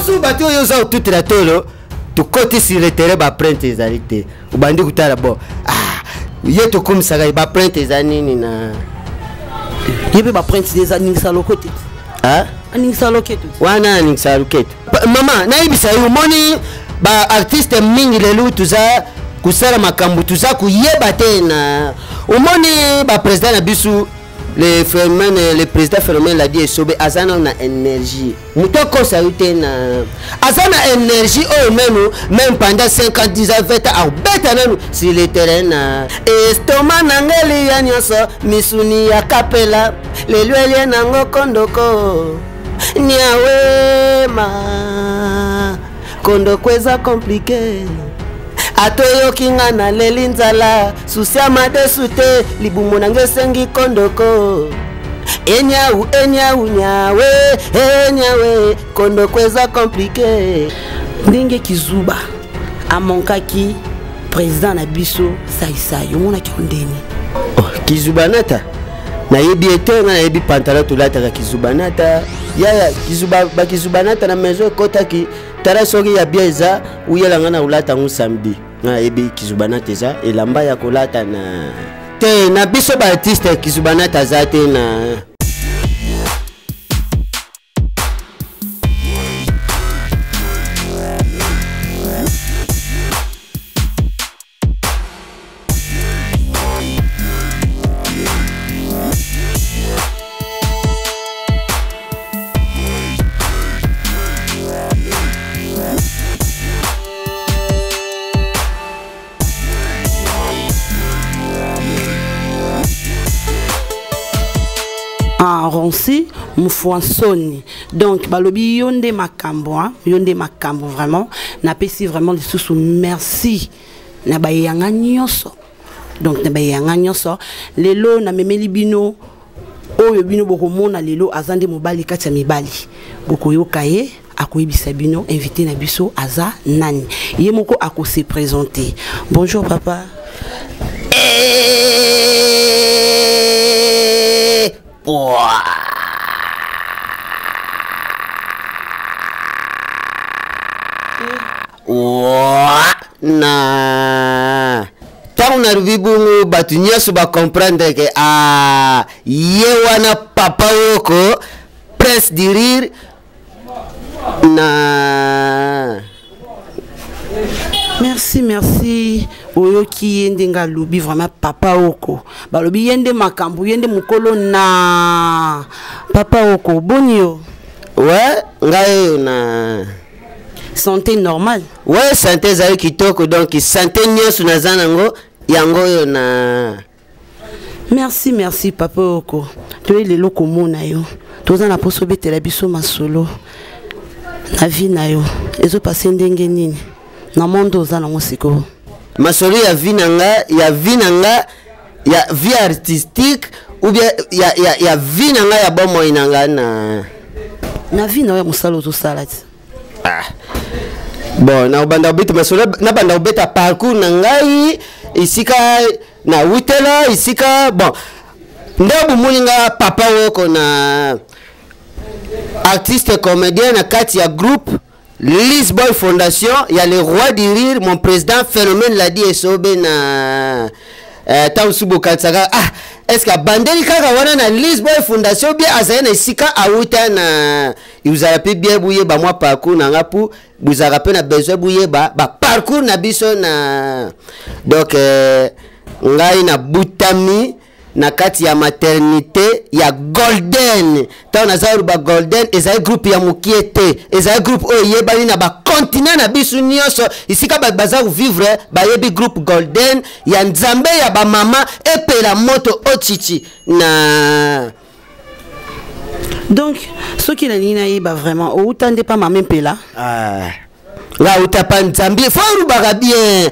Ntango mosusu bato oyo oza kotutela tolo, tokoti sur le terrain, baprinte ezali te. Obandi kotala bo, ah, ye tokomisaka ye, baprinte eza nini na ye mpe baprinte eza ningisa lokote. Aningisa loketo. Wana aningisa loketo. Mama, nayebisa yo, omoni baartiste mingi lelo toza kosala makambo toza koyeba te. Na omoni baprésident na biso, le phénomène, le président Phénomène Ladi Esobe, aza nano na énergie. Moto akosa yo te, na aza na énergie oyo nanu même pendant 5 ans, 10 ans, 20 ans akobeta nanu sur le terrain. Na estomac na ngeli ya nyonso, misuni ya kapela lelo elie nango kondoko niawema, kondoko eza compliqué. Atoyoki nga naleli nzala, susi ya madesu te, libumu nanga esengi kondoko. Enyau enyau nyawe enyawe, kondoko eza compliqué. Ndenge Kizuba amonkaki président na biso Saisai, omonaki yo ndeni? Oh, Kizuba nata nayebi ete nga nayebi pantalon tolataka kizuba nata yaya kizuba, bakizuba nata na maison ekotaki. Tala, soki ya bien eza, uyela nga na kolata yango samedi. Nga nayebi kizuba nata eza elamba ya kolata na te. Na biso baartiste, kizuba nata aza te na Ronsi Mfuansoni, donc balobi yo nde makambo, hein? Yo nde makambo vraiment. Napesi vraiment lisusu merci na bayanga nyonso. Donc na bayanga nyonso, lelo namemeli bino oyo bino bokomona lelo, aza nde mobali kati ya mibali. Bokoyoka ye akoyebisa bino invité na biso aza nani, ye moko akose présenter. Bonjour papa. Eh, Ouah. Ouah. Na ntango nalobi bongo, bato nyonso bacomprendre ke ah, ye wana Papa Woko, Prince du Rire na Merci, merci. Oyoki ye ndenge alobi, vraiment Papa Oko, balobi ye nde makambo, ye nde mokolo na Papa Oko. Boni yo? Ouais, ngai oyo na Santé normale? Ouais, santé ezali kitoko. Donc santé nyonso naza nango, yango oyo na Merci, merci Papa Oko. Toye lelo komona yo, toza na mposa obetela biso masolo na vie na yo, ezopase ndenge nini na monde oza nango sikoyo. Masolo ya vie na nga, ya vie na nga, ya vie artistique ou bien ya vie na nga, ya bomoi na nga na Na vie na yo ya mosala ozosala ti. Ah. Bon, nakobanda kobeta masolo, nabanda kobeta parcours na ngai, esika nawutela, esika bon nde bomoni nga Papa Woko na artiste comédien na kati ya groupe Lisboy Fondation ya le Roi du Rire, mon président Phénomène Ladi Esobe. Na ntango mosusu bokanisaka, ah, est ce que abandeli kaka wana na Lisboy Fondation, bien azali na esika awuta na ezala mpe bien boyeba mwa parcours na nga, mpo bozalaka mpe na besoin boyeba baparcours na biso na. Donc ngai nabutami na kati ya maternité ya Golden. Ntango naza koloba Golden, ezali groupe ya mokie te, ezali groupe oyo eyebani na bacontinent na biso nyonso. Esika bato baza kovivre bayebi groupe Golden ya Nzambe ya bamama Epela moto ochichi na Donc soki nalingi nayeba vraiment, outa nde pa mama Mpela? Ah. Nga auta pa Nzambe. Fo olobaka bien,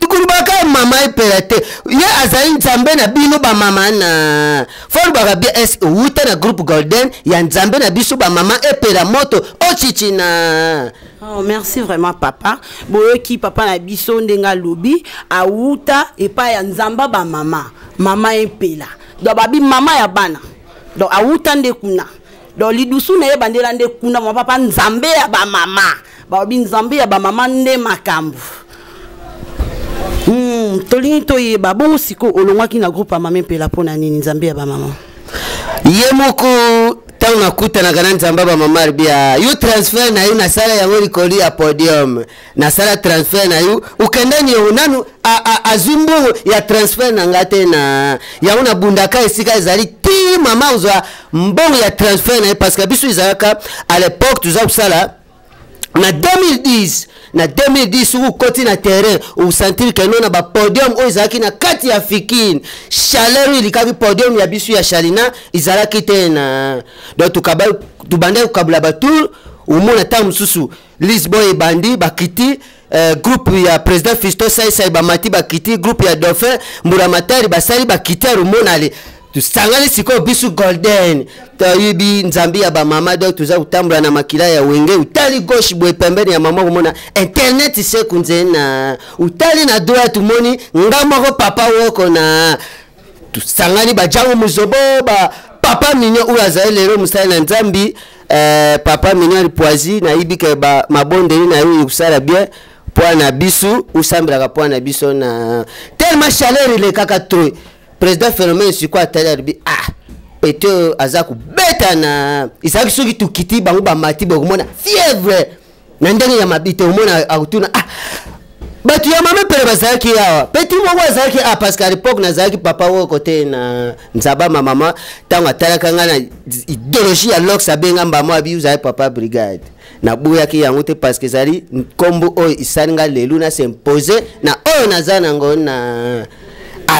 kolobaka mama Epela te, ye azali Nzambe na bino bamama. Na fo olobaka bien, est outa na groupe Golden ya Nzambe na biso bamama Epela moto ochichi na Oh, merci vraiment papa. Boyoki papa na biso ndenge alobi, awuta epai ya Nzamba bamama, mama Epela. Donc babi mama ya bana, donc awuta nde kuna. Donc lidusu na ye bandela nde kuna mwa papa Nzambe ya bamama, balobi Nzambe ya bamama nde makambo. Tolingi toyeba bongo sikoyo olongwaki na groupe ya Mama Mpela mpo na nini, Nzambe ya bamama? Ye moko, ntango nakutanaka na Nzambe ya bamama, alobi yo transfert na yo nasala yango likolo ya podium. Nasala transfert na yo, okenda niongo nanu azwi mbongo ya transfert na nga te. Na yango nabundaka esika ezali ti mama ozwa mbongo ya transfert na ye, parce que biso ezalaka à l'époque toza kosala na 2010. Na 2010, soki okoti na terrain, osentir que no na bapodium oyo ezalaki na kati ya Fikine, chaleur oyo elikaki podium ya biso ya Shalina ezalaki te. Na donc tobandaki kokabula batour. Omona ntango mosusu Lisboy ebandi, bakiti, groupe ya président Fisto Saisai bamati, bakiti, groupe ya Dauphin Mburamatari basali, bakiti ya Rumonale. Tosangani sikoyo biso Golden, toyebi Nzambe ya bamama. Donc toza kotambola na makila ya Wenge. Otali gauche boye, pembeni ya mama komona internet seku nze na otali na droite, omoni nga moko papa woko. Na tosangani bajango mozobo ba papa Mignon oyo azali lelo mosali na Nzambi, papa Mignon Poisi. Nayebi ke mabondeli na yo ekosala bien mpo na biso, osambelaka mpo na biso. Na tellement chaleur elekaka trop, président Phénomène sikoyo atali, alobi: "Ah, pete oyo aza kobeta na ezalaki soki tokiti, bango bamati, bokomona fièvre na ndenge ya mabi te." Omona akotuna: "Ah, bato ya Mama Pele bazalaki awa, petit moko azalaki?" Ah, parce que à l'époque nazalaki papa oyo kote na Nzaba. Ma mama, ntango atalaka ngai na idéologie ya Lox, abenga mbamo, abi: "Ozali papa brigade." Naboyaki yango te, parce que ezali nkombo oyo esali nga lelo na s'impose na oyo naza nango. Na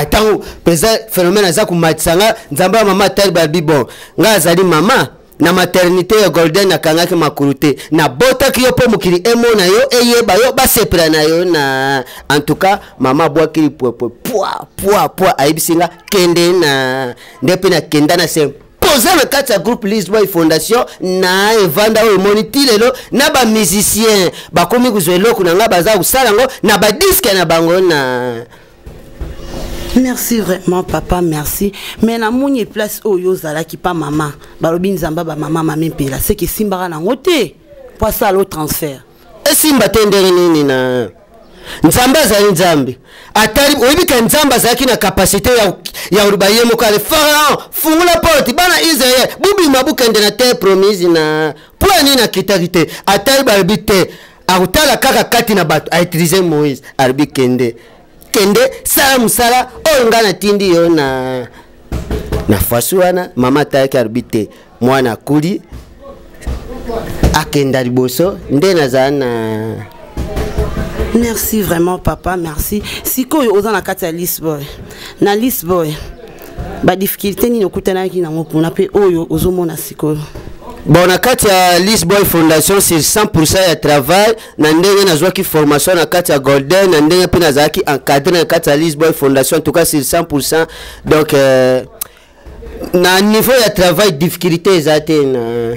ntango mpenza Phénomène aza komatisa nga, Nzambe ya mama atali, babi: "Bon, ngai azali mama na maternité ya Golden, nakangaki makulu te, nabotaki yo mpo mokili emona yo, eyeba yo, basepela na yo." Na en tout cas mama abwaki lipwepwe, pwa pwa pwa, ayebisi nga: "Kende." Na nde mpe nakenda na s'impose na kati ya groupe Lisboy Fondation na evanda oyo emoni ti lelo na bamusicien bakomi kozwa eloko na ngai, baza kosala yango na badisques na bango na Merci vraiment, papa, merci. Mais namoni place oyo ozalaki pa mama, balobi Nzambe bamama Mama Mpela, seke esimbaka nango te po asala o transfert. Esimba te ndenge nini na Nzambe azali Nzambe? Atali, oyebi ke Nzambe azalaki na capacité ya koloba ye moko: "Ale Pharaon, fungola porte, bana Israel bubima, bukende na terre promise." Na mpo ya nini akitaki te? Atali, balobi te, akotala kaka kati na bato, autiliser Moïse, alobi: "Kende, kende, sala mosala oyo ngai natindi yo." Na fasu wana mama atalaki, alobi te, mwana akuli, akenda liboso nde nazala na Merci vraiment, papa, merci. Sikoyo oza na kati ya Lisboy. Na Lisboy, badifficulté nini okutanaki nango kuna mpe oyo ozomona sikoyo? Bon, na kati ya Lisboy Fondation, sur 100 ya travail, na ndenge nazwaki formation na kati ya Golden, na ndenge mpe nazalaki encadré na kati ya Lisboy Fondation, en tout cas sur 100, donc na niveau ya travail, difficulté eza te. Na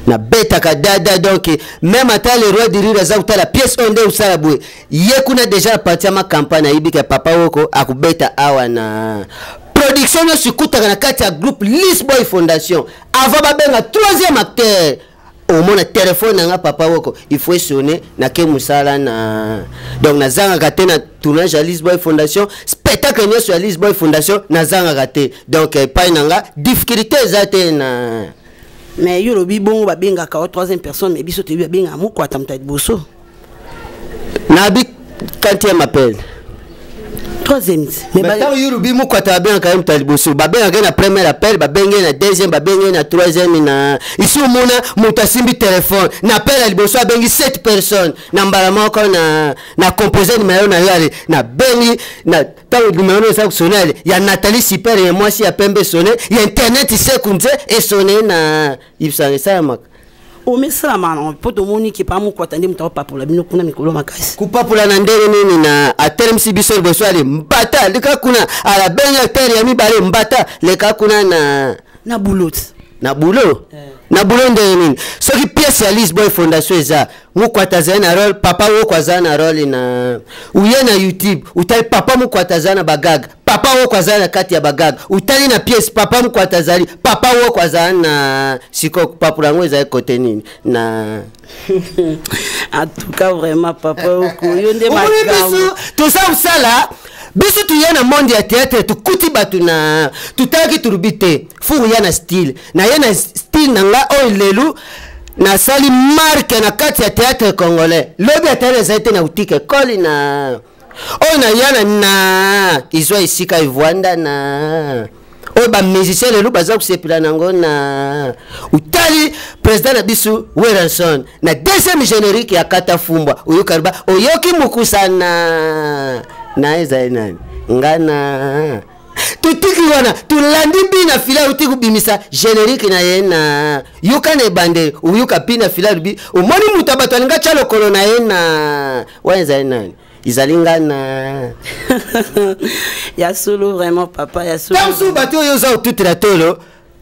nabetaka dada, donc même ata le roi du rire aza kotala pièce oyo nde osala boye, ye kuna déjà aparti ya macampagne, ayebi ke papa woko akobeta awa. Na production nyonso ekutaka na kati ya groupe Lisboy Fondation, avant babenga troisième acteur, omona telefone na nga, papa woko, il faut esonner, nake mosala. Na donc nazangaka te na tournage ya Lisboy Fondation, spectacle nyonso ya Lisboy Fondation nazangaka te. Donc epai na nga difficulté eza te na Mais yo olobi bongo, babengaka o troisième personne, mais biso toyebi babengaka Mokwata, moto ya liboso. Nabi quantième appel. Troisième. Mais ntango yo olobi Mokwata, babengaka ye moto ya liboso, babengaka ye na premier appel, babenge ye na deuxième, babenge ye na troisième. Na isi omona moto asimbi telefone na appel ya liboso, abengi 7 personnes na mbala moko. Na compose numero na yo, ale nabengi na ntango numero eza kosonner, ale ya Nathalie Super, ya mwasi ya pembe esonne, ya internet sekunze esonner, na ibisanga esalamaka. Omesalama na mpo tomoni ke pa Mokwata nde moto akopapola bino kuna mikolo makasi. Kupapola na ndenge nini? Na atelemisi biso liboso, ale mbata leka kuna, alabengi acteur ya mibale: "Mbata leka kuna." Na Na bulot. Na boulot, na boulot ndenge nini? Soki pièce ya Lisboy Fondation eza, Mukwata azali na role, Papa Woko aza na role. Na uye na YouTube, utali Papa Mukwata aza na bagag, Papa Woko aza na kati ya bagag. Utali na pièce, Papa Mukwata azali, Papa Woko aza na. Sikoyo papula yango ezali kote nini na? En tout cas, vraiment, Papa Oko, yo nde Omoni. Makambo. Biso toza kosala, biso toya na monde ya théâtre, tokuti bato na totalaki, tolobi te furu ya na style na ye, na style na nga oyo lelo nasali marque na kati ya théâtre congolais. Lobi atali ezali te na boutique ekoli na oyo naya na izwa esika evwanda na oyo bamusicien lelo baza kosepela nango. Na utali président na biso Werrason na deuxième générique ya Kata Fumbwa, oyoka ba oyoki mokusa na ezali nani nga na totiki wana. Tolandi bina fila uti kobimisa générique na ye na yoka na ebandeli, oyoka bina fila alobi omoni moto ya bato alinga tya lokolo na ye na wana ezali nani, ezali nga na. Ya solo vraiment, papa, ya solo. Ntango mosusu bato oyo oza kotutela tolo,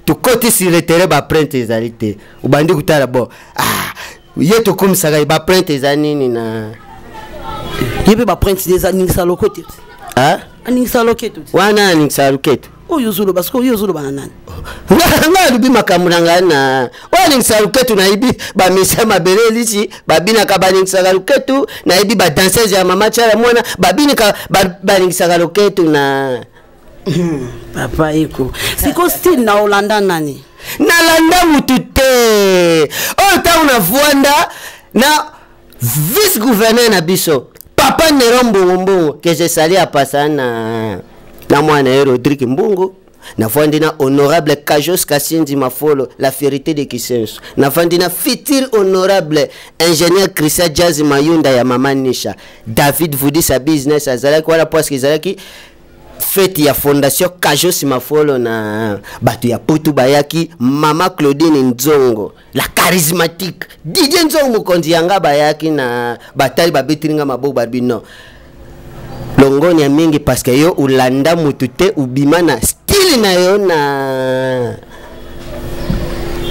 tokoti sur le terrain, baempreinte ezali te. Obandi kotala bon, ah, ye tokomisaka ye, baempreinte eza nini na? Ye mpe baempreinte eza ningisa loketo. Ah? Aningisa loketo. Wana aningisaka loketo. Oyo ozoloba sikoyo, oyo ozoloba na nani? Nga alobi makambo na ngai na oyo aningisaka loketu. Nayebi bamisa mabele elisi babinaka, baningisaka loketu. Nayebi badanseuse ya Mama Tiala Mwana babinika, baningisaka loketu na. Papa Eko, siko style na olanda nani? Nalanda mutu te. Oyo ntango navwanda na vice gouverneur na biso, Papa Nero Mbungu Mbungu, que je salue, apasa na mwana ye Rodrigue Mbungu. Navandi na honorable Kajos Kasindi Mafolo, la fierté de Kisenso. Navandi na futur honorable ingénieur Christian Jazz Mayunda ya Mama Nisha. David Vudisa Business azalaki wana parce ezalaki fête ya fondation Kajos Mafolo na bato ya Poto bayaki, Mama Claudine Nzongo la charismatique, Didier Nzongo mokonzi yanga bayaki na batali, babeteli nga maboko, babi non, longoni ya mingi parce que yo olanda mutu te, obima na style na yo na.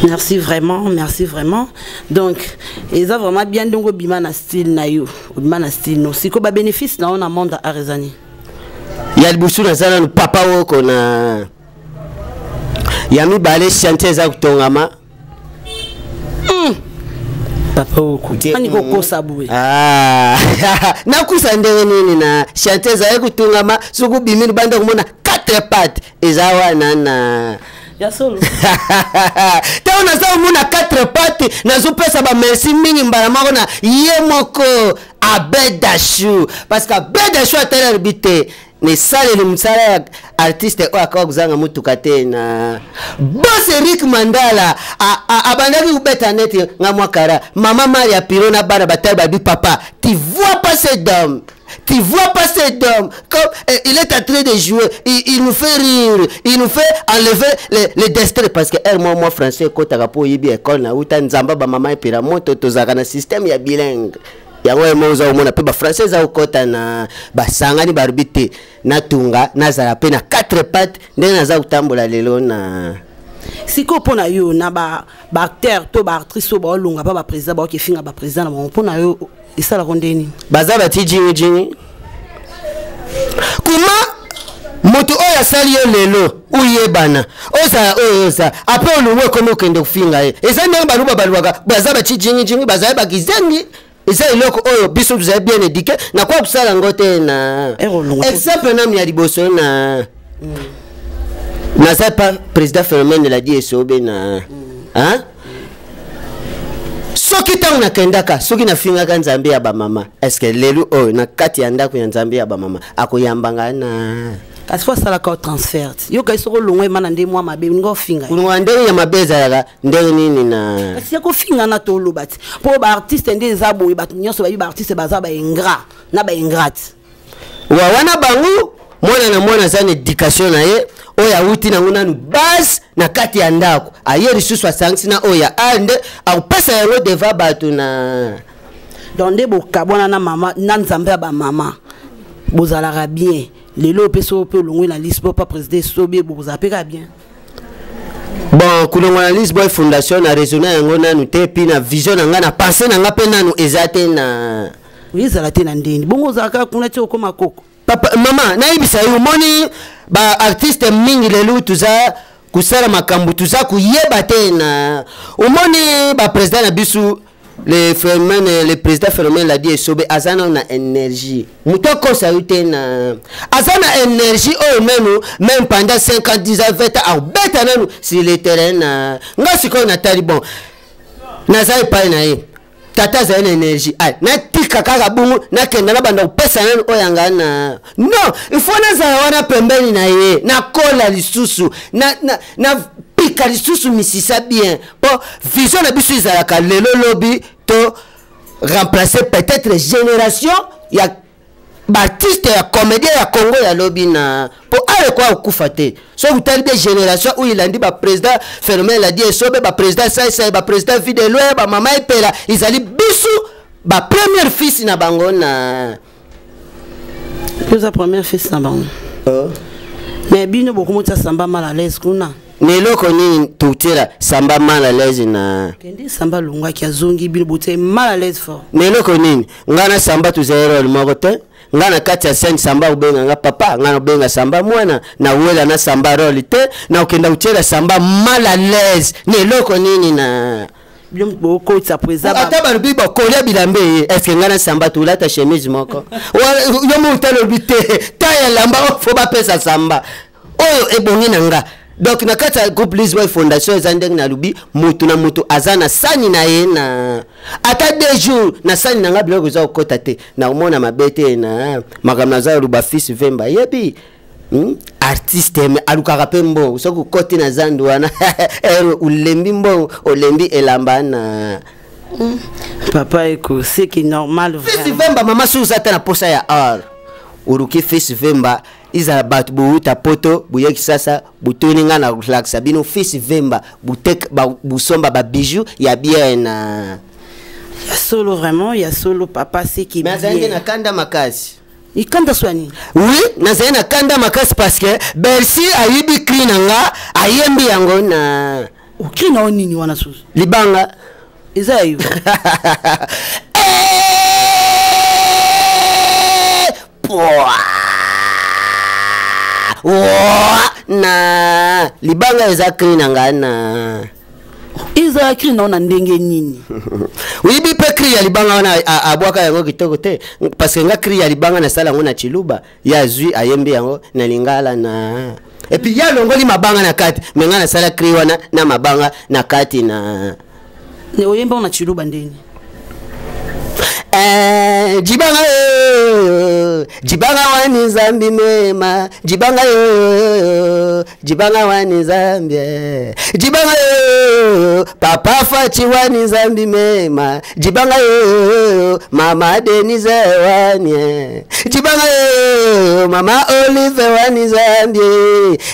Merci vraiment, merci vraiment. Donc eza vraiment bien ndongo obima na style na yo, obima na style no. Siko babénéfice na yo na monde art ezani? Ya liboso, naza nanu Papa Woko. Na ya mibale, chantier eza kotongama. Papa Oko, ani kokosa boye? Ah, nakusa ndenge nini? Na chantier ezali kotongama. Soki obimi libanda, komona 4 pattes eza wana na. Ya solo? Ntango naza komona 4 pattes, nazopesa bamerci mingi mbala moko na ye moko Abed Ashu, parce que Abed Ashu atali, alobi te na esaleli mosala ya artiste oyo akoka kozanga motuka te. Na bos Erik Mandala abandaki kobeta neti nga mwa kara, Mama Maria Piro na bana batali, babi: "Papa, tu vois pas cet homme? Tu vois pas cet homme comme il est en train de jouer? Il nous fait rire, il nous fait enlever le destin." Parce que moi, moi français ekotaka mpo oyebi école na uta nzamba bamama epela moto, tozalaka na système ya bilingue. Yango ye mo oza komona mpe bafrançais eza kokɔta na basangani, balobi te natunga nazala mpe na 4 pattes ndenge naza kotambola lelo na. Sikoyo mpo na yo, na baacteur to baactrice oyo baolonga mpa baprésident, baoki efinga baprésident na bango, mpo na yo esalaka ndeni? Baza bati jingi kuma moto oyo asali yo lelo uyebana, ozala oyo oza, apres olungu ekomi okende kofinga ye. Eza ndenge baluba balubaka, baza bati jingi, bazali bakizengi. Eza eloko oyo biso tozali bien éduqué na kwa kosala yango te. Na exemple nanu ya liboso, na naza pa président Phénomène Ladi Esobe na hein? Soki ntango nakendaka, soki nafingaka Nzambe ya bamama, est-ce lelo oyo na kati ya ndako ya Nzambe ya bamama akoyamba ngai na? Kasi fo asalaka transfert yo kai soki olongwa ema na nde mwa mabe olinga ofinga. Kolongwa ndenge ya mabe ezalaka ndenge nini na? Kasi ya kofinga na toloba ti mpo baartiste nde eza boye, bato nyonso bayebi baartiste baza baingrat na baingrate. Wa wana bango mwana na mwana aza na éducation na ye oyo awuti nango nanu base na kati ya ndako, aye lisusu asangisi na oyo ya a nde akopesa yango devant bato na. Donc nde bokabwana na mama na Nzambe ya bamama, bozalaka bien lelo mpe? So mpe olongwe na liste mpo pa président Esobe, bozala mpe kaka bien? Bon, kolongwa na Lisboy Fondation, na raisonne yango nanu te, puis na vision na nga, na pensée na nga mpe nanu eza te na. Ezala te na ndeni bongo ozalaka kuna ti okóma koko? Papa, mama, nayebisa yo, omoni baartiste mingi lelo toza kosala makambo toza koyeba te. Na omoni baprésident na biso, le phénomène, le président Phénomène Ladi Esobe, aza nano na énergie. Moto akosa yo te, na aza na énergie oyo nanu même pendant 5 ans, 10 ans, 20 ans akobeta nanu sur le terrain. Na nga sikoyo natali, bon, naza epai na ye, tata azali na énergie. Ay, natika kaka bongo, nakenda nabanda kopesa nanu oyo yanga na non, il faut nazala wana pembeni na ye, nakola lisusu, na pika lisusu misisa bien, mpo vision na biso ezalaka lelo lobi to remplacer peut-être génération ya baartiste ya comédien ya Congo ya lobi, na mpo awa ekokufa te. Soki otali bien, génération oyo elandi baprésident Phénomène Ladi Esobe, baprésident Saisai, baprésident Videloin, bamama Epela, ezali biso bapremière fils na bango na. Oza première fils na bango? Oh. Mais bino bokomotia Samba mal à l'aise kuna. Na eloko nini totiela Samba mal à l'aise na? Kende, Samba alongwaki, azongi, bino botia mal à l'aise fort. Na eloko nini? Ngai na Samba tozali role moko te. Ngai na kati ya scène, Samba obenga nga papa, ngai naobenga Samba mwana. Nawela na Samba role te. Na okenda kotiela Samba mal à l'aise na eloko nini na? Bino bokotisa po eza. Ata balobi bakolia bilamba eye, est-ce ngai na Samba tolata chemise moko? Yo mo otalobi te ta ya lamba oyo fo bapesa Samba oyo ebongi na nga. Donc na kati ya groupe Lisboy Fondation, eza ndenge nalobi, motu na motu aza na sani na ye. Na ata 2 jours na sani na nga biloko eza kokɔta te, nakomona mabe te na makambo naza koloba. Fils Vemba yebi, Artiste me alukaka mpe mbongo. Soki okɔti na zandu wana, ere olembi mbongo, olembi elamba na. Papa Eko, c'est qui normal. Fils Vemba, mama, soki oza te na posa ya or, oluki Fils Vemba. Ezala bato bowuta Poto, boyaki sasa, botoni ngai na kolakisa bino Fils Vemba, busomba babiju ya bien na. Ya solo, vraiment ya solo, papa, c'est qui. Mais azali nde na kanda makasi. Ikanda swani? Oui, nazali na kanda makasi parce que Bercy ayibi cri na nga, ayembi yango na. Ocri na yo nini wana susu? Libanga. Eza ya yo? Pwa. Wa, na libanga eza cri na nga na. Eza cri na yo na ndenge nini? Oyebi mpe cri ya libanga wana, abwaka yango kitoko te, parce que nga cri ya libanga nasala yango na Chiluba, ye azwi, ayembi yango na Lingala na, et puis ye alongoli mabanga na kati, me nga nasala cri wana na mabanga na kati na. Oyemba ngo na Chiluba ndeni? Eh, jibanga yo, jibanga wani Nzambi mema, jibanga yo, jibanga wani Nzambi, jibanga yo, papa Fachi wani Nzambi mema, jibanga yo, mama Denise wani, jibanga yo, mama Olive wani Nzambi,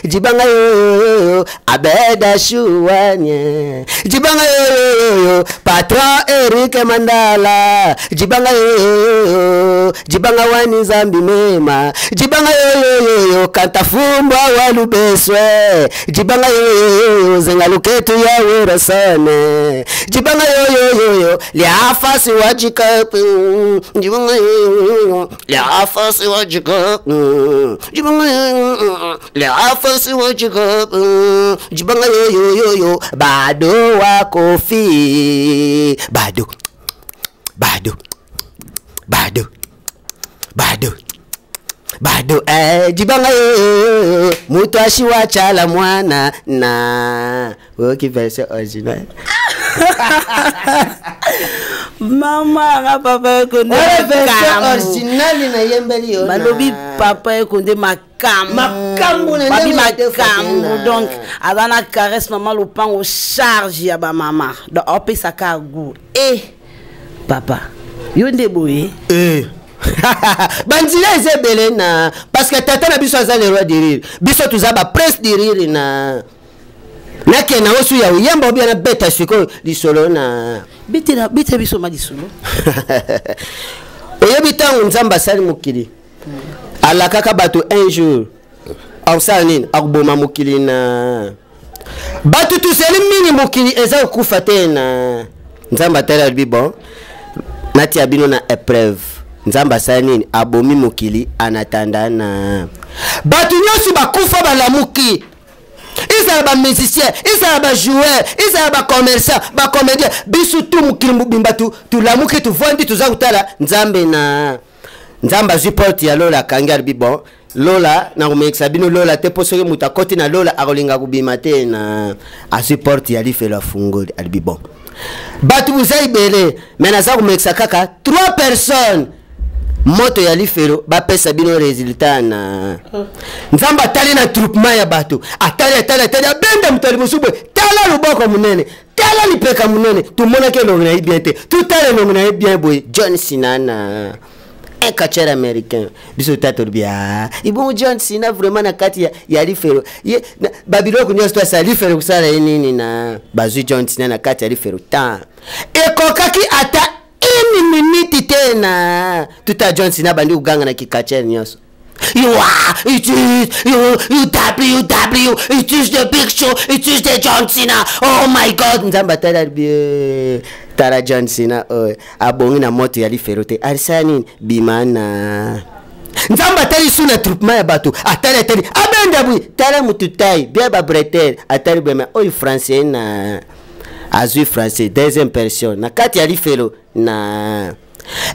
jibanga yo, Abeda Shu wani, jibanga yo, patron Eric Mandala, jibanga yo, jibanga wani Nzambi mema, jibanga yo yo, kanta fumbwa walubeswe, jibanga yo, zenga luketu ya werasane, jibanga yo yo yo, liafasi wajika, jibanga yo, liafasi wajika, jibanga yo, liafasi wajika, jibanga yo yo yo yo, Bado wa Kofi, Bado, Bado, Bado, Bado, Bado, eh, jibanga yo, mutu ashiwa chala mwana na oyoki version originale. Mama yanga, papa Eko nde. Version originale nayembeli yo. Balobi papa Eko nde makambo. Makambo na babi ndenge ya te. Makambo. Fatina. Donc aza na caresse mama lopango, charge ya bamama, donc aopesaka goût e papa yo nde boye. Eh. Banzela eza ebele na, parce que tata na biso aza le roi du rire, biso toza baprince du rire. Na nakende yango su ya oyemba obia nabeta sikoyo lisolo na. Betela, betela biso ma lisolo. Oyebi, ntango Nzambe asali mokili, alakaka bato un jour akosala nini? Akoboma mokili na. Bato tozali mingi, mokili eza kokufa te na Nzambe atali, alobi bon, natia bino na épreuve. Nzambe asali nini? Abomi mokili anatanda na bato nyonso bakufa balamuki, ezala bamusicien, ezala bajoueur, ezala bacommerçant, bacomédien, biso tu mokili mobimba tulamuki, tovandi, toza kotala Nzambe. Na Nzambe azwi porte ya lola, akangi, alobi bon, lola nakomekisa bino lola te, mpo soki moto akoti na lola akolinga kobima te. Na azwi porte ya lifelo, afungoli, alobi bon, bato boza ebele, me naza komekisa kaka 3 personnes moto ya lifelo, bapesa bino résultat. Na Nzambe atali na troupement ya bato, atali, atali, atali, abenda moto ya liboso boye: tala loboko monene, tala lipeka monene. Tomonaki elongi na ye bien te, totala elongi na ye bien boye: John Cena, na un catcheur américain. Biso tata tolobi: ah, ebongo John Cena vraiment na kati ya lifelo ye babiloko nyonso to asala, lifelo kosala ye nini? Na bazwi John Cena na kati ya lifelo, tan ekokaki ata une minute te, na tuta John Cena bandi koganga na kicatcheur nyonso: "You are, it is, you, you W, W, it is the big show, it is the John Cena, oh my God." Nzambe atali, alobi: tala John Cena oyo abongi na moto ya lifelo te, alisala nini? Bima. Na Nzambe atali su na troupement ya bato, atali, atali, abenda bwi: tala mutu tai bien babretere. Atali bwema oyo français, na azwi français, deuxième personne na kati ya lifelo. Na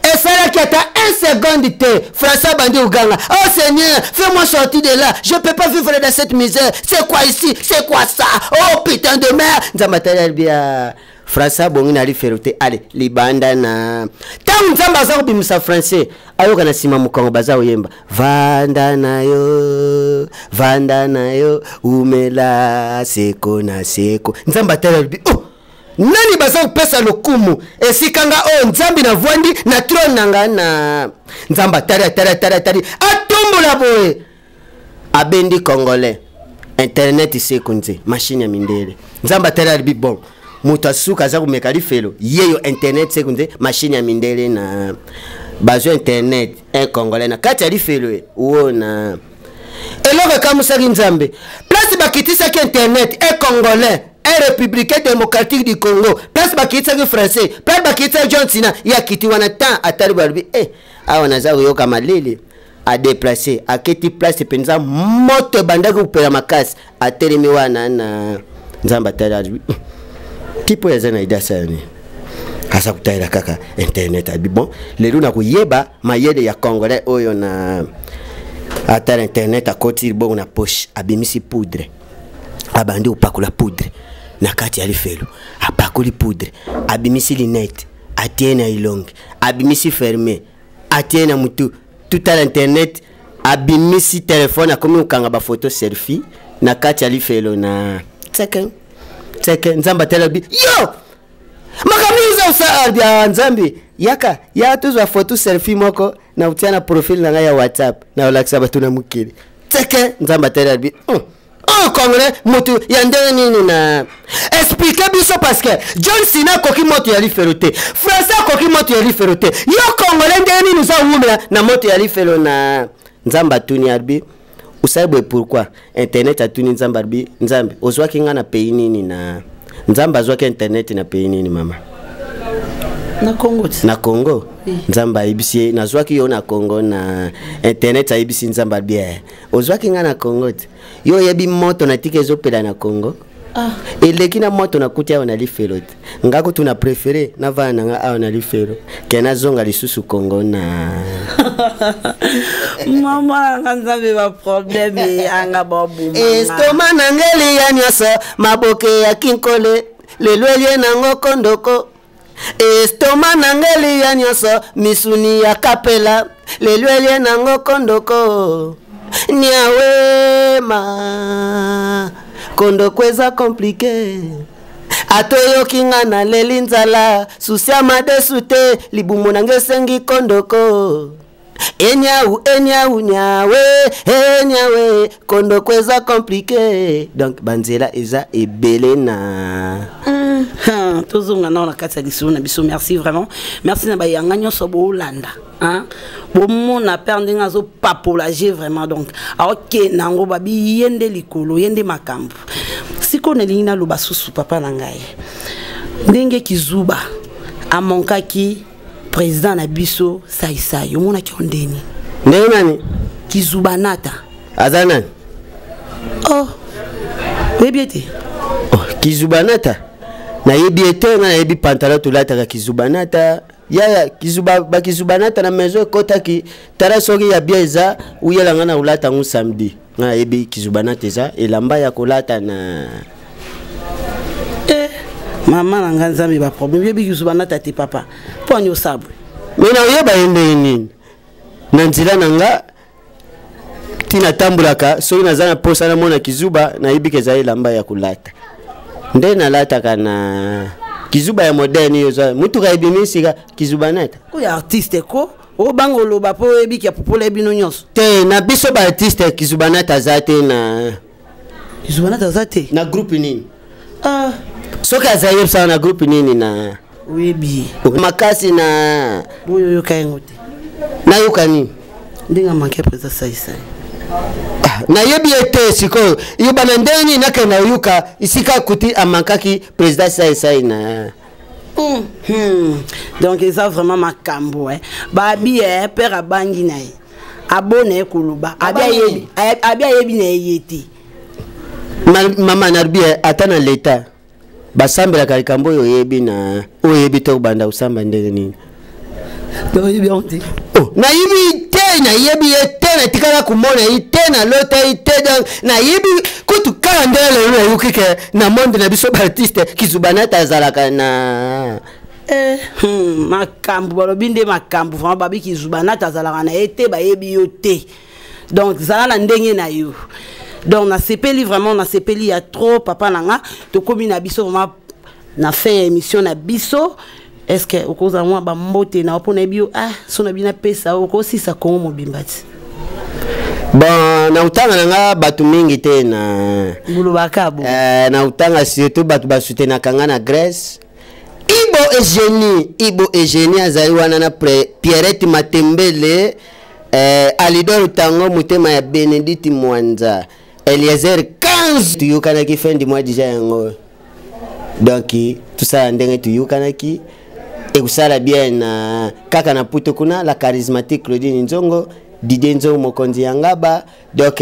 esalaki ata un seconde te, français abandi koganga: "Oh Seigneur, fais-moi sortir de là, je peux pas vivre dans cette misère, c'est quoi ici, c'est quoi ça, oh putain de merde." Nzambe atali, alobi: français abongi na lifelo te, ale libanda. Na ntango Nzambe aza kobimisa français, ayoka na nsima mokongo baza koyemba: "Vanda na yo, vanda na yo, umela seko na seko." Nzambe atali, alobi: "Oh, nani baza kopesa lokumu esika nga oyo Nzambe navwandi na trône na nga?" Na Nzambe atali, atali, atali, atali, atombola boye, abendi congolais internet sekonze, machine ya mindele. Nzambe atali, alobi: "Bon, moto asuka aza komeka lifelo yeyo internet sekonze, machine ya mindele." Na bazwa internet, un congolais na kati ya lifelo ye wo. Na eloko ekamusaki Nzambe, place bakitisaki internet, un congolais, un républicain démocratique du Congo, place bakitisaki français, place bakitisaki John Cena, ye akiti wana. Tan atali, balobi: "E, awa naza koyoka malili." Adéplacer, aketi place mpenza moto ebandaki kopela makasi, atelemi wana. Na Nzambe atali, alobi: "Type oyo aza na idée asala nini? Aza kotalela kaka internet." Abi: "Bon, lelo nakoyeba mayele ya congolais oyo." Na atala internet, akoti libongo na poche, abimisi poudre, abandi kopakola poudre na kati ya lifelo. Apakoli poudre, abimisi lunette, atie na elongi, abimisi ferme, atie na mutu, tutala internet, abimisi telefone, akomi kokanga bafoto selfie na kati ya lifelo. Na tseke tseke, Nzambe atala, alobi: "Yo, makambo eza osala ya Nzambe, yaka ya tozwa foto selfie moko na kotia na profil na ngai ya WhatsApp, na kolakisa bato na mokili." Tseke, Nzambe atali, alobi: "Oyo congolais moto ya ndenge nini? Na expliquer biso, parce que John Cena akoki moto ya lifelo te, français akoki moto ya lifelo te, yo congolais ndenge nini oza wumela na moto ya lifelo?" Na Nzambe atuni, alobi: "Osali boye pourquoi?" Internet atuni Nzambe, alobi: "Nzambe, ozwaki nga na pays nini?" Na Nzambe azwaki internet na pays nini, mama? Na Congo ti. Na Congo. Nzambe ayebisi ye: "Nazwaki yo na Congo." Na internet ayebisi Nzambe, alobi: "Ozwaki nga na Congo te, yo oyebi moto na tika ezopela na Congo?" Ah. Eleki na moto nakuti awa na lifelo te. Nga kutu na préféré navanda na nga awa na lifelo ke nazonga lisusu Congo. Na Mama nanga, Nzambe, baproblème eyanga babuma. Estomac na ngeli ya nyonso, maboke ya kinkole, lelo elie nango kondoko. Estomac na ngeli ya nyonso, misuni ya kapela, lelo elie nango kondoko. Niawema, kondoko eza compliqué. Atoyoki nga naleli nzala, susi ya madesu te, libumu nanga esengi kondoko. Enyau, enyau, nyawe, enyawe, kondoko eza compliqué. Donc banzela eza ebele na Tozonga nao na kati ya lisolo na biso. Merci vraiment, merci na bayanga nyonso boolanda, hein? Bomona père ndenge azopapolage vraiment, donc aokende yango, babi ye nde likolo, ye nde makambo. Sikoyo nalingi naloba susu, papa na ngai, ndenge Kizuba amonkaki président na biso Saisai, omonaki yo ndeni? Ndenge nani? Kizuba Nata. Aza nani? Oh, oyebi ete? Oh, Kizuba Nata nayebi ete nga nayebi pantalon tolataka Kizuba Nata. Yaya Kizuba, bakizuba Nata na maison ekɔtaki. Tala, soki ya bien eza, uyela nga na kolata yango samedi. Nga nayebi Kizuba Nata eza elamba ya kolata na Eh, mama na ngai, Nzambe, baproblème! Oyebi Kizuba Nata te, papa? Mpo ani osabwe? Me nakoyeba ye ndenge nini? Na nzela na nga ntina tambolaka, soki naza na posa namona kizuba, nayebi ke eza elamba ya kolata nde nalataka na kizuba ya moderne. Oyo eza mutuka ebimi sika, Kizuba Nata. Oyo artiste ko obanga oloba mpo oyebiki ya popola bino nyonso. Te, na biso baartiste Kizuba Nata aza te na Kizuba Nata aza te. Na groupe nini? Ah. Soki aza, yebisaka na groupe nini na Oyebi. Makasi na Oyo oyoka yango te? Nayoka nini? Ndenge amanke président Saisai. Ah, nayebi ye te. Sikoyo yoba na ndenge nini nakende nayoka esika kuti amankaki président Saisai na Donc eza vraiment makambo, eh. Babi, eh, père abangi na ye, abona ye koloba, abi ayebi, abi ayebi na ye ye te. Mama, nalobi ata na leta basambelaka likambo oyo oyebi na oyo oyebi te, kobanda kosamba ndenge nini? Oyebi yango te? Oh, nayebi te, nayebi ye te, natikala komona ye te, nalota ye te. Donc nayebi kutu kaka ndenge lelo nayoki ke na monde na biso baartiste Kizuba Nata azalaka na Eh, makambo balobi nde makambo vraiment. Babi Kizuba Nata azalaka na ye te, bayebi yo te. Donc zala na ndenge na yo. Donc nasepeli vraiment, nasepeli ya trop, papa na nga. Tokomi na biso vraiment na fin ya émission na biso. Est ce que okozala mwa bambote na yo mpo nayebi yo, ah, so na bino apesa okosisa Kongo mobimba ti? Bon, na kotanga na nga bato mingi te na Bolobaka bo. Eh, na kotanga surtout bato basoutenaka nga na Grèce, Ibo Eugénie, Ibo Eugénie azali wana na Pierrette Matembele, Alidor Tango, motema ya Bénédicte Mwanza, Eliezer 15. Toyokanaki fin du mois déjà yango, donc tosala ndenge toyokanaki, ekosala bien. Na kaka na Puto kuna, la charismatique Claudine Nzongo, Didier Nzongo, mokonzi ya Ngaba. Donc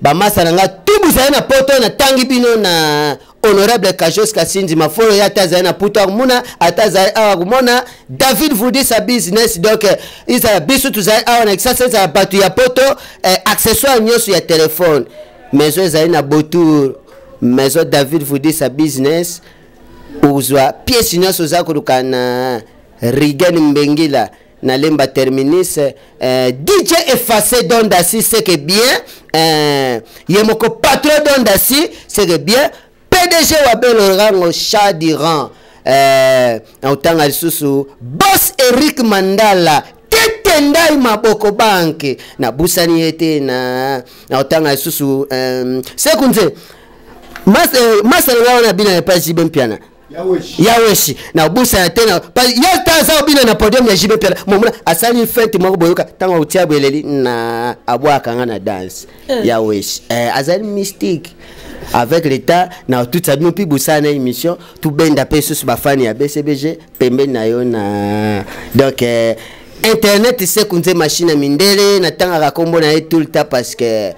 bamasa na nga tubuzali na Poto, natangi bino na honorable Kajos Kasinzi Mafolo. Ye ata azali na Puto akomona, ata azali awa akomona David Vudisa business. Donc ezala biso tozali awa na Kisasa, ezala bato ya Poto, accessoire nyonso ya telefone, maison ezali na Botour, maison David Vudisa business, ozwa pièce nyonso oza koluka na Rigen Mbengila na Lemba Terminus. DJ Effacé Dondasi, c'est que bien, ye moko patron Dondasi, c'est que bien. PDG Wabelo Rango Chadiran, na otanga lisusu boss Eric Mandala Tete Ndai Maboko Banke, nabusani ye te. Na otanga lisusu Sekunze masala nga wana bina epai JB Mpiana Yaweshi, nabusana te na ye ta aza obina na podium ya JB Mpiana. Momona asali fete moko, boyoka ntango otia boeleli na abwaka nga na danse. Yaweshi azali mystique avec l'état na tutisa bino mpi bosala na émission, tobenda mpe susu bafani ya BCBG pembeni na yo na donc internet. Sekunze machine ya mindele, natangaka nkombo na ye tout le temps parce que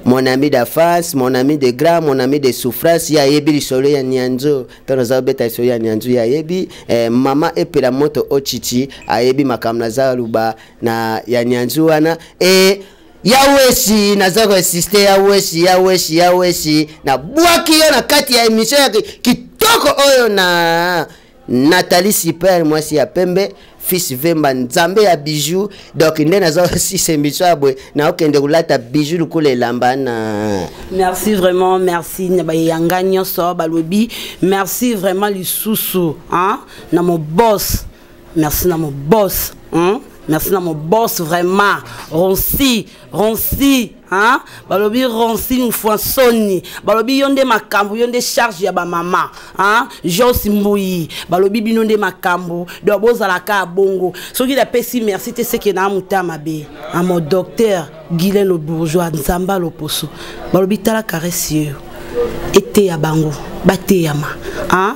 mon ami d'enfance, mon ami de grand, mon ami de souffrance, ye ayebi lisolo ya Nianzo. Ntango naza kobeta lisolo ya Nianzo, ye ayebi. Mama Epela Moto Ochichi ayebi makambo naza luba na ya Nianzo wana. E Yawesi, naza koinsiste, Yawesi, Yawesi, Yawesi, nabwaki yo na kati ya émission ya kitoko oyo na Nathalie Super, mwasi ya pembe, fils Vemba, nzambe ya bijou. Donc nde naza sisa émission ya boye, naokende kolata bijou lokola elamba na Merci vraiment, merci na bayanga nyonso balobi merci vraiment lisusu, hein? Na mon boss, merci na mon boss, hein? Merci na mon boss vraiment, Ronsi, Ronsi, hein? Balobi Ronsi Mfwansoni, balobi yo nde makambo, yo nde charge ya bamama, hein? Jos Mbuyi, balobi bino nde makambo. Donc bozalaka ya bongo. Soki napesi merci te, seke na moto ya mabe. A mon docteur Guylain le Bourgeois, Nzamba Loposo, balobi tala caresse yo. Eteya bango, bateyama. Hein?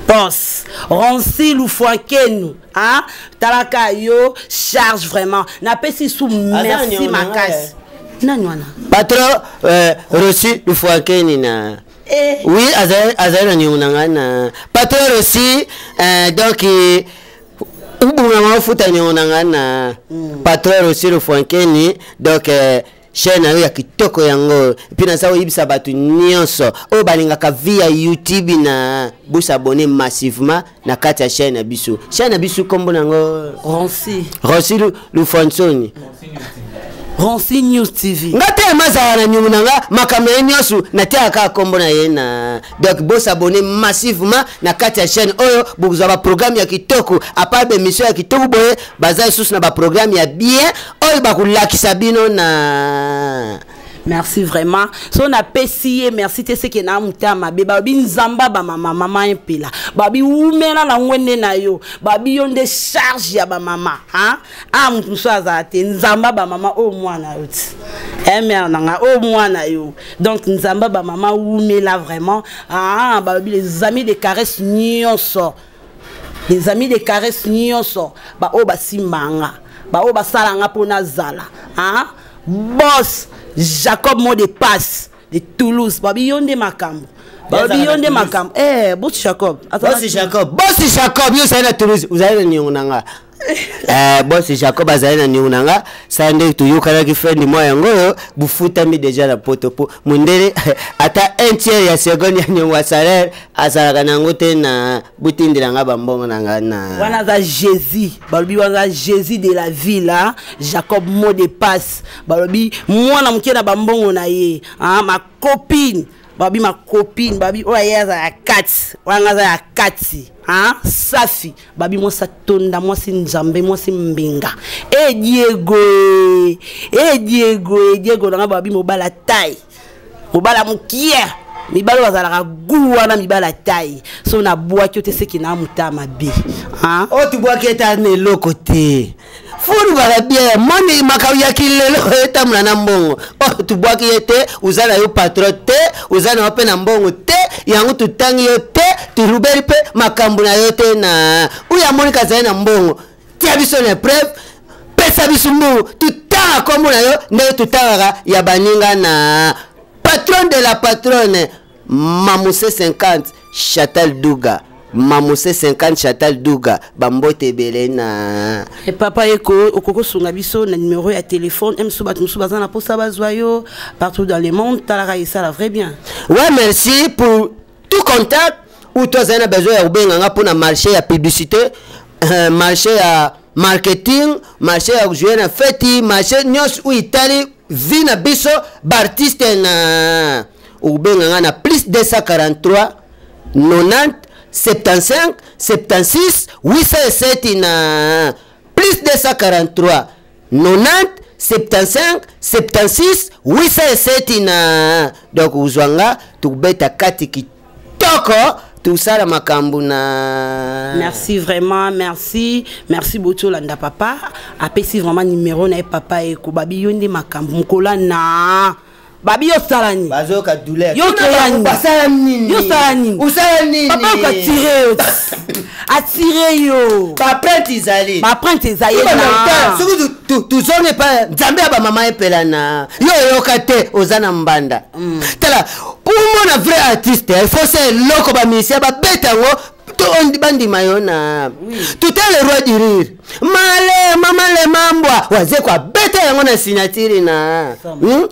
Boss, Ronsi Lufuakenu, hein? Talaka yo, charge vraiment. Napesi sous merci makasi. Nani wana? Patron Rossi Lufuakeni na. Eh. Oui, azali na niongo na ngai na patron Rossi, donc ubunga mafuta niongo na ngai na patron Rossi Lufuakeni, donc chaîne na yo ya kitoko yango. Puis naza koyebisa bato nyonso oyo balingaka vie ya YouTube na bosabone massivement na kati ya chaîne na biso. Chaîne na biso kombo nango Ronsi. Ronsi Lufuansoni. Ronsi News TV. Nga te mazala na nyungu na nga makambo ye nyonso natiaka kaka kombo na ye na. Donc bosabone massivement na kati ya chaîne oyo bokozwa ba programme ya kitoko, à part ba émission ya kitoko boye baza lisusu na ba programme ya bien oyo bakolakisa bino na. Merci vraiment. So na pesi merci te seke na mutama be babi nzamba ba mama mama impela. Babi umela na ngwende na yo. Babi yo nde charge ya ba mama, hein? Ah mutu so azate nzamba ba mama o mwana yo ti. Eh mère nanga o mwana yo. Donc nzamba ba mama umela vraiment. Ah babi les amis de caresse nyonso. Les amis de caresse nyonso ba o ba simbanga. Ba o ba salanga pona zala, hein? Boss Jacob mot de passe de Toulouse. Babi yonde makambo. Babi yonde makambo. Eh boss Jacob. Boss Jacob. Boss Jacob yo sala Toulouse. Vous allez nyongo nanga. Eh boss Jacob azali na nyongo nanga. Sa nde toyokanaki fin du mois yango oyo, bufutami déjà na poto po mundele ata un tiers ya seconde ya nyongo ya salaire azalaka nango te na butindela nga bambongo na nga na. Wana za Jésus. Balobi wana Jésus de la ville, hein? Jacob mot de passe. Balobi mwana moke na bambongo na ye, hein? Ma copine. Babi ma copine, babi oyo ye aza ya kati, oyo nga aza ya kati, hein? Safi, babi mwasi atonda, mwasi nzambe, mwasi mbinga. E Diego, e Diego, e Diego nanga babi mobala taille. Mobala mokie. Mibalo bazalaka gu wana mibala taille. So na bwaki te seki na mutama be. Hein? O tu bwaki eta na eloko te. Fulu bala bien, moni makau ya kilelo eta muna na mbongo. O tu bwaki ete uzala yo patron te, uzala yo pe na mbongo te, yango tutangi yo te, tulubeli pe makambo na yo te na. Uya moni kazali na mbongo. Tia biso na preuve, pesa biso mbongo, tutanga kombo na yo ndenge tutangaka ya baninga na patron de la patronne Mamousse 50 Chatal Douga. Mamousse 50 Chatal Douga bambote ebele na. Et papa eko okoko sunga biso na numéro ya téléphone M sou bat musu bazana posa bazwa yo partout dans le monde talaka ça la vrai bien. Ouais, merci pour tout contact ou toi zana besoin ya kubenga pour na marché ya publicité, marché ya marketing, marché ya jouer na fête, marché nyos ou Italie vie na biso ba artiste na obenga na plus 243 90 75 76 807 na plus 243 90 75 76 807 na. Donc uzwanga tukubeta kati kitoko tout ça la makambo na. Merci vraiment, merci. Merci beaucoup landa papa. Apesi vraiment numéro na papa e ko babi yonde makambo mukola na. Babi yo salani. Bazoka douleur. Yo salani. Basala nini? Yo salani. Usala nini? Papa ko tirer yo. Attirer yo. Ba prête izali. Ba prête izali Ba na. Soki tu zone pa nzambe ya ba mama epela na. Yo yoka te ozana mbanda. Tala pour moi na vrai artiste, il faut c'est loko ba musicien ba beta ngo to ondi bandi mayona. Tout est le roi du rire. Male mama le mambwa waze kwa beta yango na signature na.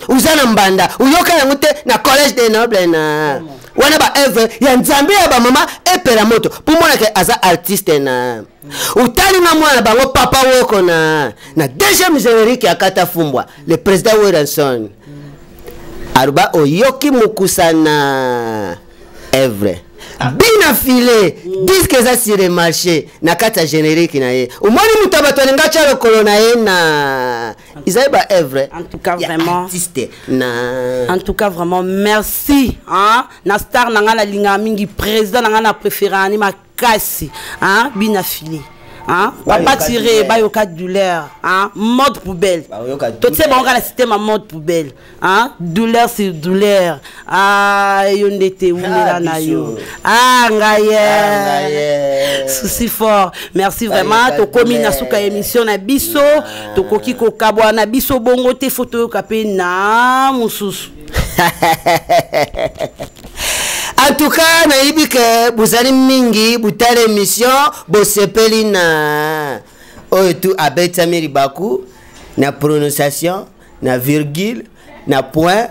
Uzana mbanda uyoka yango te na collège des nobles na. Wana ba œuvre ya nzambe ya ba mama epela moto. Pour moi que aza artiste na. Utali na mwana bango papa woko na. Na deuxième générique ya Kata Fumbwa, le président Wilson. Aruba oyoki mukusana œuvre. Bina filet, disque eza sur le marché na kati ya générique na ye. Omoni mutu abato alinga tya lokolo na ye na ezali ba œuvre. En tout cas, ya vraiment. artiste na. En tout cas, vraiment, merci, hein. Na star na nga na linga mingi, président na nga na préféré ani makasi, hein, bina filet. Hein? Papa tiré, bayoka douleur, hein? Mode poubelle. Totie bango na système en mode poubelle, hein? Douleur sur douleur. Ah, yo ndete wumela ah, na yo. Ah, ngaye. Ah, Souci fort. Merci vraiment. Tokomi na suka émission na biso, tokoki kokabwa na biso bongo te photo yoka pe na mususu. En tout cas, nayebi ke bozali mingi botala émission bosepeli na oyo tu abetami libaku na prononciation na virgule na point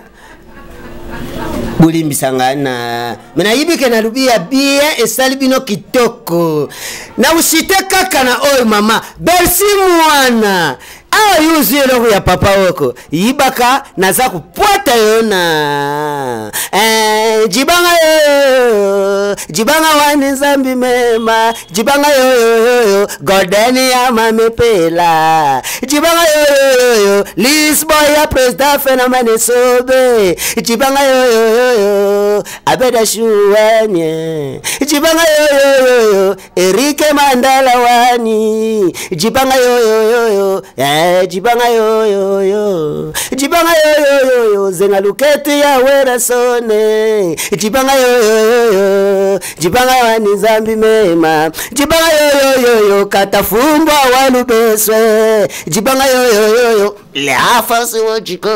bolimbisa ngai na me nayebi ke nalobi ya bien esali bino kitoko na usite kaka na oyo mama bersi mwana awa yo ozwi eloko ya papa oko yibaka naza kopwata yo na eh, jibanga yoyoyo jibanga wani nzambi mema jibanga yoyoyoyo golden ya mamepela jibanga yoyoyoyo lisboy ya president phénomène sobe jibanga yoyoyoyo abeda shuwanye jibanga yoyoyoyo Erike Mandala wani jibanga yo yo yo yo eh jibanga yo yo yo jibanga yo yo yo yo zenga luketu ya wera sone jibanga yo yo yo yo jibanga wani zambi mema jibanga yo yo yo yo katafumbwa walubeswe jibanga yo yo yo yo leafasi wajiko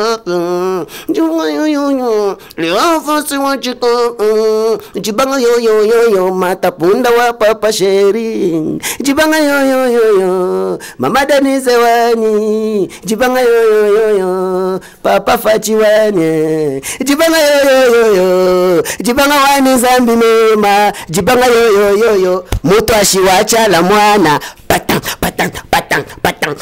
jibanga yo yo yo leafasi wajiko jibanga yo yo yo yo matapunda wa papa sheri jibanga yo yo yo yo mama Denise wani jibanga yo yo yo yo papa Fachi wani jibanga yo yo yo yo jibanga wani zambi mema jibanga yo yo yo yo mutu ashiwacha la mwana patan patan patan patan.